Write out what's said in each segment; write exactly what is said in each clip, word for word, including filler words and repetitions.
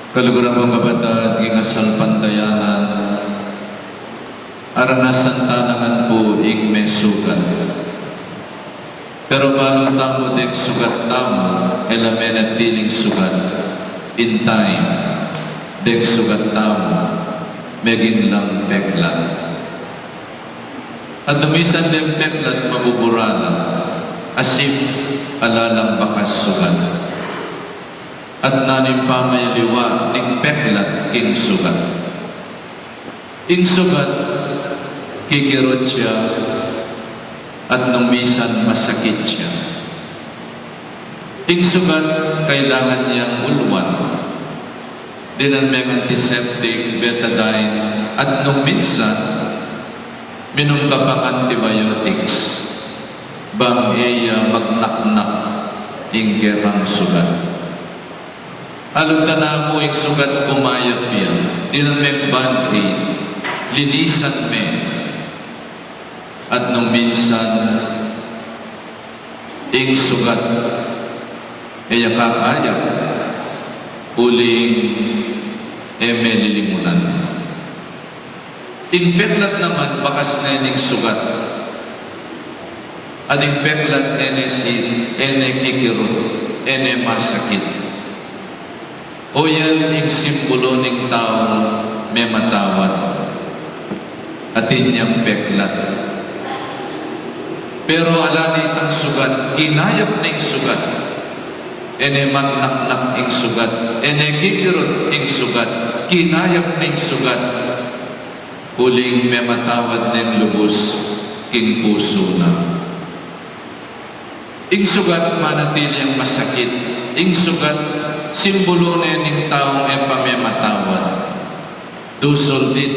Kaluguran kung kapatad, king kasalpantayanan, aranasan ta na ngan pu ing mesugat. Pero balu tamu deng sugat tamu, e la menatiling sugat. In time, deng sugat tamu, meging lang peklat. At nung minsan deng peklat mabubura la, as if ala lang bakas sugat. At nanu ing pamaliwa ning peklat king sugat? Ing sugat, kikirut ya, at nung minsan masakit ya. Ing sugat, kailangan yang ulwan. Dinan meng antiseptic, betadine, at nung minsan, minum ka pang antibiotics. Bang e ya magnaknak ing kekang sugat. Alugdan na mu ing sugat, kumayap ya. Dinan meng band-aid, linisan me. At nung minsan, ing sugat, e ya kakayap, uling e me lilimunan. Ing peklat naman, bakas ne ning sugat. At ing peklat, e ne si-, e ne kikirut, e ne masakit. O yan ing simbulu ning taung mematawad. Atin yang peklat. Pero ala ne itang sugat, kinayap ne ing sugat. E ne magnaknak ing sugat, e ne kikirut ing sugat, kinayap ne ing sugat. Uling mematawad neng lubus king pusu na. Ing sugat manatili yang masakit. Ing sugat, simbulu ne ning taung e pa mematawad. Dusul dit,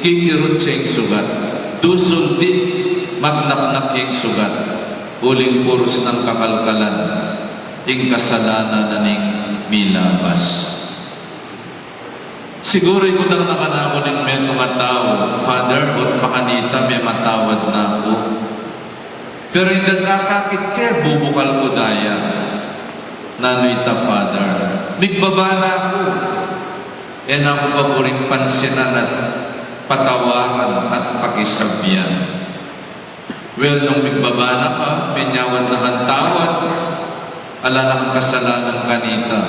kikirut ya ing sugat. Dusul dit, magnaknak ya ing sugat. Uling purus nang kakalkalan ing kasalanan na ning milabas. Siguru ikutang na kanaku ning metung a tau, Father, ot makanita mematawad na ku. Pero ing dakakit ke, bubukal ku daya. Nanu ita, Father? Migbaba na ku. E na ku pa buring pansinan at patawaran at pakisabyan. Well, nung migbaba na ka, menyawad na kang tawad, ala na kang kasalanan kanita.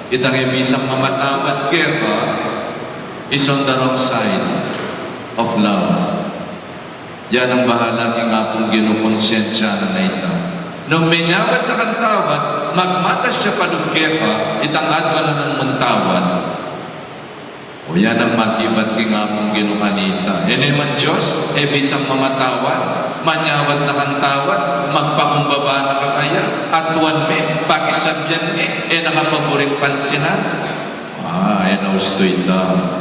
Itang e bisang mamatawad keka is on the wrong side of love. Yan ang bahala king Apung Ginu, konsensyanan na ita. Nung menyawad na kang tawad, magmatas ya pa lub keka, itang aduan na nang mantawad. O yan ang makibat king Apung Ginu kanita. E ne man Dios, e bisang mamatawad, manyawad na kang tawad, magpakumbaba na ka kaya, aduan me, pakisabyan me, e na ka pa buring pansinan. Ah, e na ustu ita.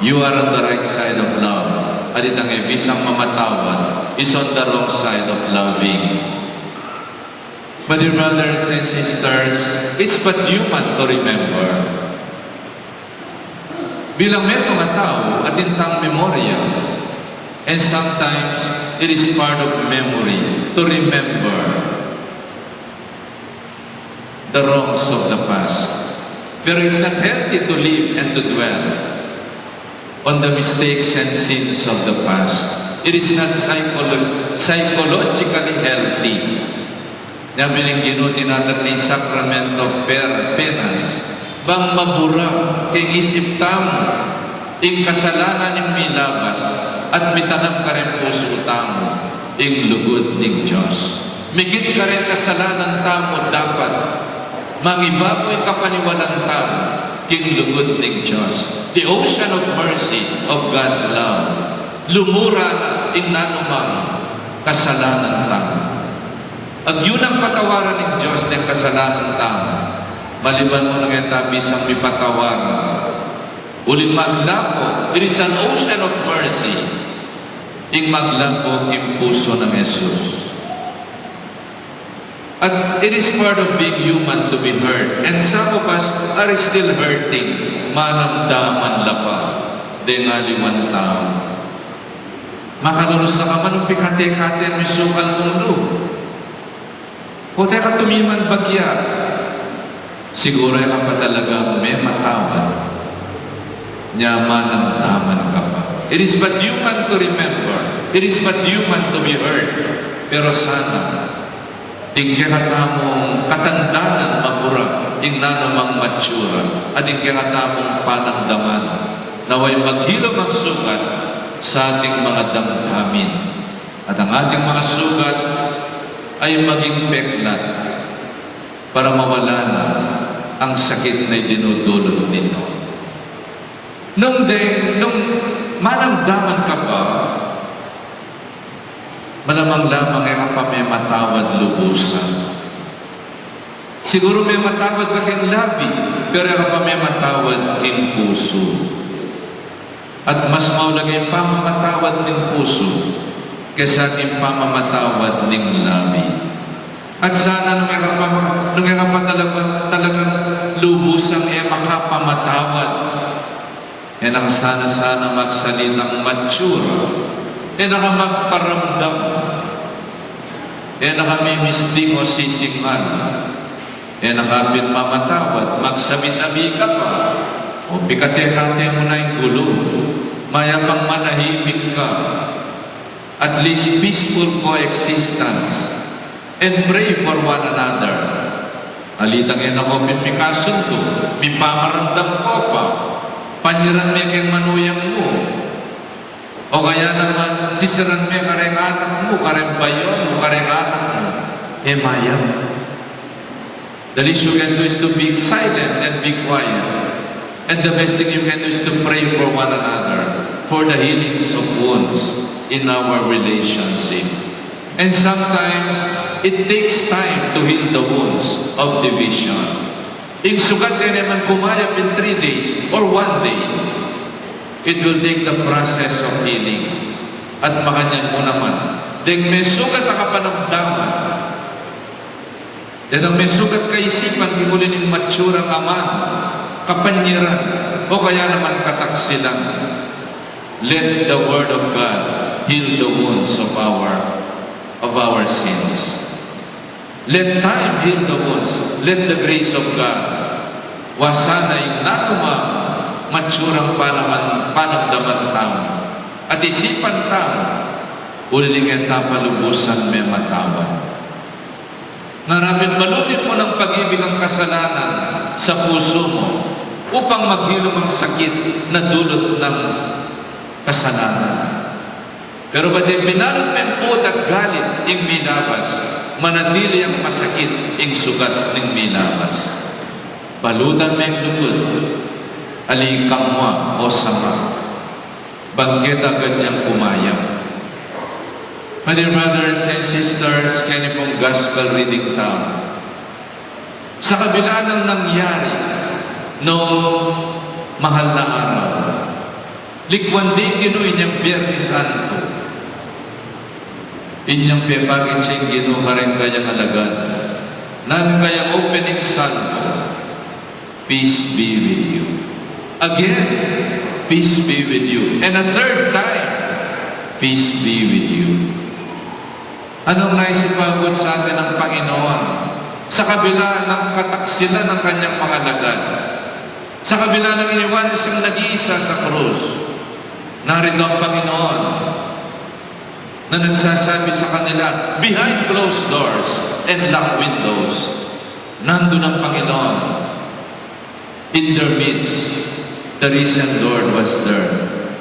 You are on the right side of love. At itang e bisang mamatawad is on the wrong side of loving. My dear brothers and sisters, it's but human to remember. Bilang metung a tau, atin tang memorya, and sometimes it is part of memory to remember the wrongs of the past. Pero it's not healthy to live and to dwell on the mistakes and sins of the past. It is not psycholo-, psychologically healthy. Nya, bining Ginu, tinatag ning sacrament of per-, penance, bang mabura king isip tamu ing kasalanan ning milabas at mitanam karing pusu tamu ing lugud ning Dios. Mikit karing kasalanan tamu, dapat mangibabu ing kapaniwalan tamu king lugud ning Dios. The ocean of mercy of God's love. Lumura na ing nanumang kasalanan tamu. Agyu nang patawaran ning Dios deng kasalanan tamu, maliban mu nang e ta bisang mipatawar. Uling maglapo, it is an ocean of mercy. Ing maglapo king pusu nang Jesus. At it is part of being human to be hurt. And some of us are still hurting. Manamdaman la pa deng aliwang tau. Makalunus na ka man, pikate-kate misukal mung lub. O teka, tumiman bagya. Siguru e ka pa talaga mematawad Nya manamdaman ka pa. It is but human to remember. It is but human to be hurt. Pero sana, ding kekatamung katandanan magura ing nanumang matsura, at ding kekatamung panamdaman, nawa'y maghilom ang sugat sa ating mga damdamin. At ang ating mga sugat ay maging peklat para mawala na ang sakit na idinudulot nito. Nung de, nung manamdaman ka pa, malamang lamang e ka pa mematawad lubusan. Siguru mematawad ka king labi, pero e ka pa mematawad king pusu. At mas maulaga ing pamamatawad ning pusu kesa king pamamatawad ning labi. At sana nung e ka pa, nung e ka pa talaga, talagang lubusang e makapamatawad, e na ka sana-sana magsalitang matsura, e na ka magparamdam, e na ka mimisting o sisingan, e na ka pin mamatawad, magsabi-sabi ka pa, o pikate-kate mu na ing gulu, mayapang manahimik ka. At least peaceful coexistence and pray for one another. Alitang e na ko pin mikasundu, mipamaramdam ko pa, panyiran me keng manuyang mu, o kaya naman sisiran me kareng anak mu, kareng bayu mu, kareng anak mu, e mayap. The least you can do is to be silent and be quiet. And the best thing you can do is to pray for one another, for the healings of wounds in our relationship. And sometimes, it takes time to heal the wounds of division. Ing sugat e ne man kumayap in three days or one day. It will take the process of healing. At makanyan mu naman, deng mesugat a kapanamdaman, deng mesugat kaisipan, king uli ning matsurang aman, kapanyiran, o kaya naman kataksilan. Let the word of God heal the wounds of our, of our sins. Let time heal the wounds. Let the grace of God wasan na ing nanumang matsurang panaman, panamdaman tamu at isipan tamu, uling e ta pa lubusan mematawad. Ngarapin balutin mu nang pag-ibig ang kasalanan sa pusu mu upang maghilom ang sakit na dulot ng kasalanan. Pero bang binalut meng puot at galit ing milabas, manatili yang masakit ing sugat ning milabas. Balutan meng lugud, ali kamwa o sama. Bang keta agad yang kumayap. My dear brothers and sisters, keni pung gospel reading tamu, sa kabila nang nangyari nung mahal na araw, likwan ding Ginu inyang Biyernes Santo. Inyang pepakit ya ing Ginu kareng kayang alagad, nanu kayang opening salmo, "Peace be with you." Again, "Peace be with you." And a third time, "Peace be with you." Anong nais ipabot sa atin ng Panginoon sa kabila ng kataksilan ng kanyang mga alagad? Sa kabila ng iniwan siyang nag-iisa sa krus, narito ang Panginoon na nagsasabi sa kanila, behind closed doors and locked windows, nandun ang Panginoon. In their midst, the risen Lord was there.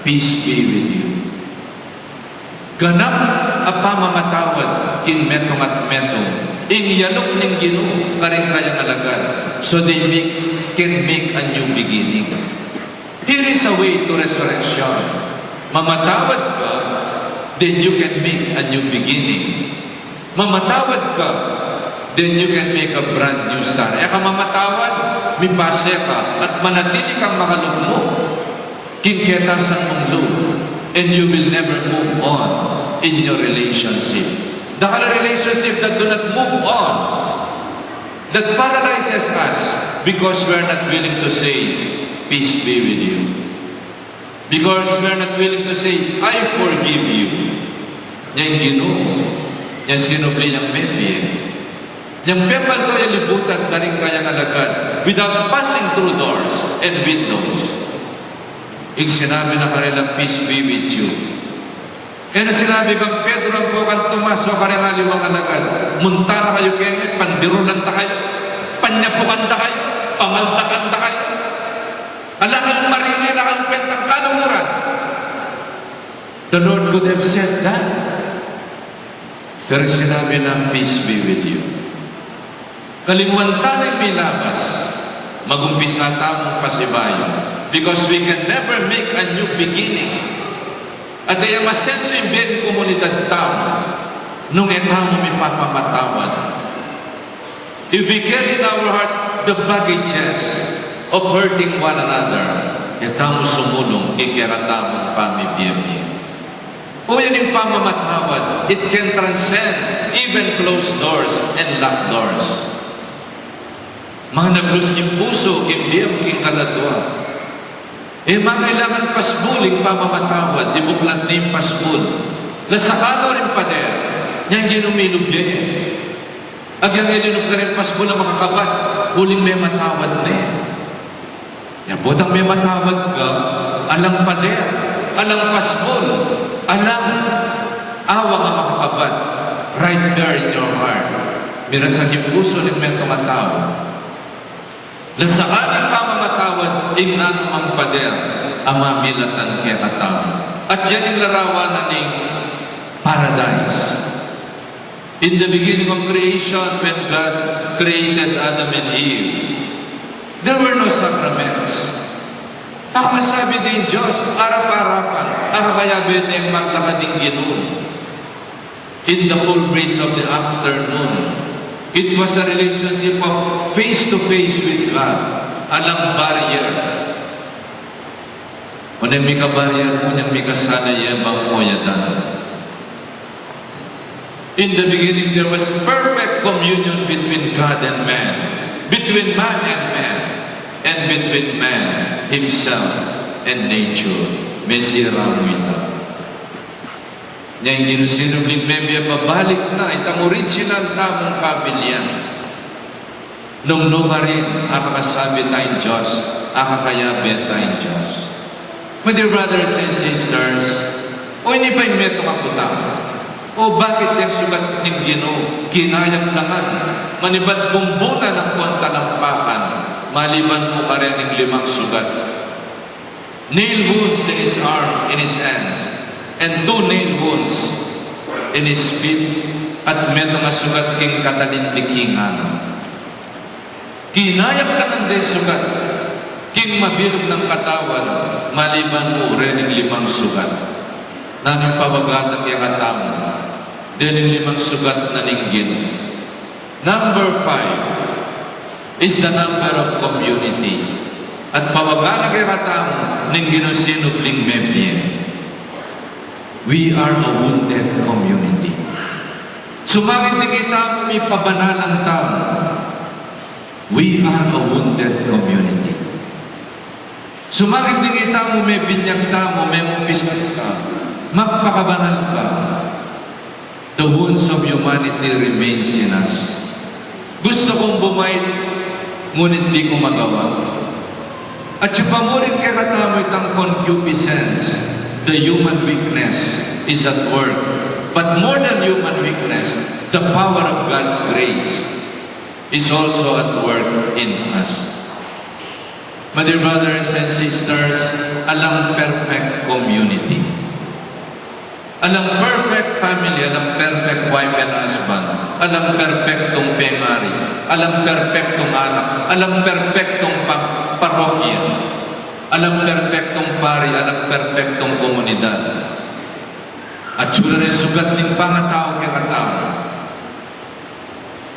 Peace be with you. Ganap a pamamatawad king metung at metung, ing yaluk ning Ginu karing kayang alagad, so they make, can make a new beginning. Here is a way to resurrection. Mamatawad ka, then you can make a new beginning. Mamatawad ka, then you can make a brand new start. E ka mamatawad, mipase ka, at manatili kang makalugmok king ketasan mung lub, and you will never move on in your relationship. The relationship that do not move on, that paralyzes us because we are not willing to say, "Peace be with you." Because we are not willing to say, "I forgive you." Nya ing Ginu, nya sinubli yang mebie, nyang pepaldo ya libutan karing kayang alagad without passing through doors and windows. Ing sinabi na karela, "Peace be with you." E na sinabi kang Pedro ampo kang Tomas o kareng aliwang alagad, "Munta na kayu keni, pandirulan ta kayu, panyapukan ta kayu, pamaldakan ta kayu. Ala kang marine, ala kang kwentang kalunguran." The Lord could have said that. Pero sinabi na, "Peace be with you." Kalingwan ta ning milabas, mag-umpisa tamung pasibayu, because we can never make a new beginning. At e ya masensu ing bie ning komunidad tamu nung e tamu mipapamatawad. If we carry in our hearts the baggages of hurting one another, e tamu sumulung king kekatamung pamibie-bie. O yan ing pamamatawad, it can transcend even closed doors and locked doors. Managlus king pusu, king bie, king kaladua. E mangailangan pasbul ing pamamatawad, ibuklat ne ing pasbul. Lasakanu ring pader, nyang ginumilub ye. Agyang e linub kareng pasbul a makakabat, uling mematawad ne. Ya potang mematawad ka, alang pader, alang pasbul, alang awang a makakabat, right there in your heart. Mirasan ing pusu ning metung a tau. Lasakan ing pamamatawad ing nanumang pader a mamilatan kekatamu. At yan ing larawan na ning paradise. In the beginning of creation, when God created Adam and Eve, there were no sacraments. Ang masabi ning Diyos, arap-arapan, akakayabe teng maglakad ing Ginu. In the cool breeze of the afternoon, it was a relationship of face to face with God. Alang barrier. Oneng mika-barrier mu, oneng mika-sala ye bang o ya dan. In the beginning, there was perfect communion between God and man, between man and man, and between man himself and nature. Mesira mu ita. Nya ing Ginu sinubling mebie, babalik na itang original tamung kabilian. Nung nu karin, akakasabi tayang Diyos, akakayabe tayang Diyos. My dear brothers and sisters, o ini pa ing metung a kuta. O bakit deng sugat ning Ginu, kinayap na ngan manibat bumbunan nang kuwang talampakan, maliban pu karening limang sugat? Nail wounds in his arm, in his hands, and two nail wounds in his feet, at metung a sugat king katalindiking ngana. Kinayap na ngan deng sugat king mabilug nang katawan, maliban mu rening limang sugat. Nanu ing pawaga ta kekatamu dening limang sugat na ning Ginu? Number five is the number of community. At pawaga na kekatamu ning Ginu sinubling mebie. We are a wounded community. Sumangit ding itamu, mipabanalan tamu. We are a wounded community. Sumangit ding itamu, mebinyag tamu, memumpisan ka, magpakabanal ka. The wounds of humanity remains in us. Gusto kong bumait, ngunit di ko magawa. At ya pa mu rin kekatamu itang concupiscence, the human weakness is at work. But more than human weakness, the power of God's grace is also at work in us. My dear brothers and sisters, alang perfect community. Alang perfect family, alang perfect wife and husband, alang perpektung pengari, alang perpektung anak, alang perpektung pa-, parokya, alang perpektung pari, alang perpektung komunidad. Atiu la ring sugat ning pangatau kekatamu.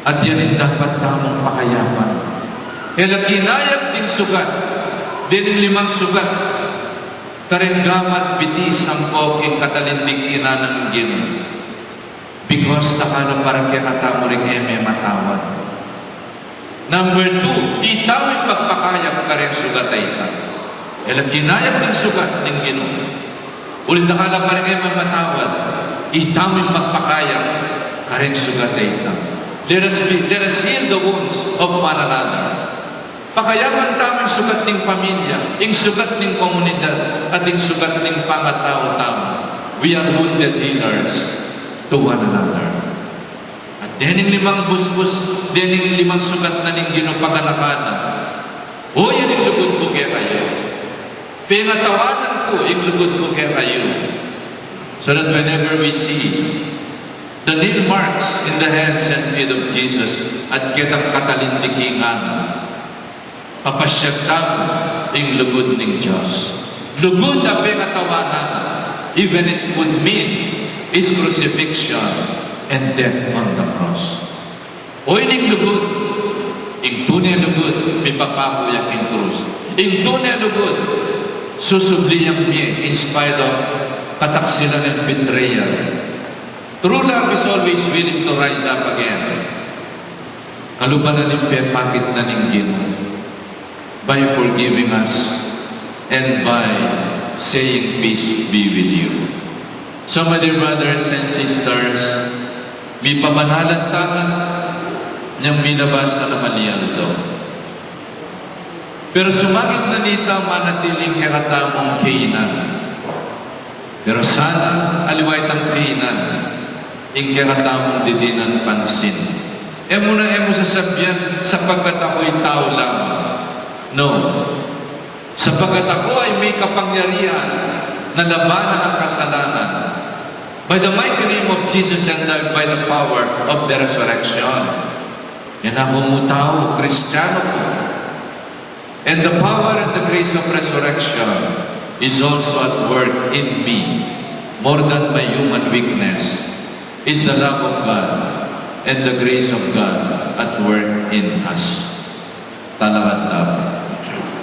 At yan ing dapat tamung pakayapan. E la kinayap ning sugat, dening limang sugat, kareng gamat, bitis, ampong king katalindiking ngana ning Ginu. Because dakal a para kekatamu ring e mematawad. Number two, itamu ing pagpakayap kareng sugat a ita. E la kinayap ning sugat ning Ginu. Uling dakal a para ring e mematawad, itamu ing pagpakayap kareng sugat a ita. Let us be, let us heal the wounds of one another. Pakayaman tamu ing sukat ning pamilya, ing sukat ning komunidad, at ing sukat ning pangatau tamu. We are wounded healers to one another. At dening limang busbus, dening limang sukat na ning Ginu, paganaka na, "O, yan ing lugud ku kekayu. Pengatawanan ku ing lugud ku kekayu." So that whenever we see the nail marks in the hands and feet of Jesus, at ketang katalindiking ngana, papasyag tamu ing lugud ning Dios. Lugud a pengatawanan na, even it would mean his crucifixion and death on the cross. O, ining lugud, ing tune lugud, mipapaku ya king krus. Ing tune lugud, susubli yang mie in spite of kataksilan and betrayal. True love is always willing to rise up again. Kaluban na ning pepakit na ning Ginu by forgiving us and by saying, "Peace be with you." So, my dear brothers and sisters, mipabanalan tamu ining binabasa na malialdo. Pero sumagit na nita, manatili ing kekatamung kainan. Pero sana aliwa itang kainan ing kekatamung didinan pansin. E mu na, e mu sasabian, "Sapagkat ako'y tau lamang." No. "Sapagkat ako ay may kapangyarihan na labanan ang kasalanan. By the mighty name of Jesus and by the power of the resurrection." Yan, aku mu tau, Kristiyanu ku. And the power and the grace of resurrection is also at work in me. More than my human weakness is the love of God and the grace of God at work in us. Talakad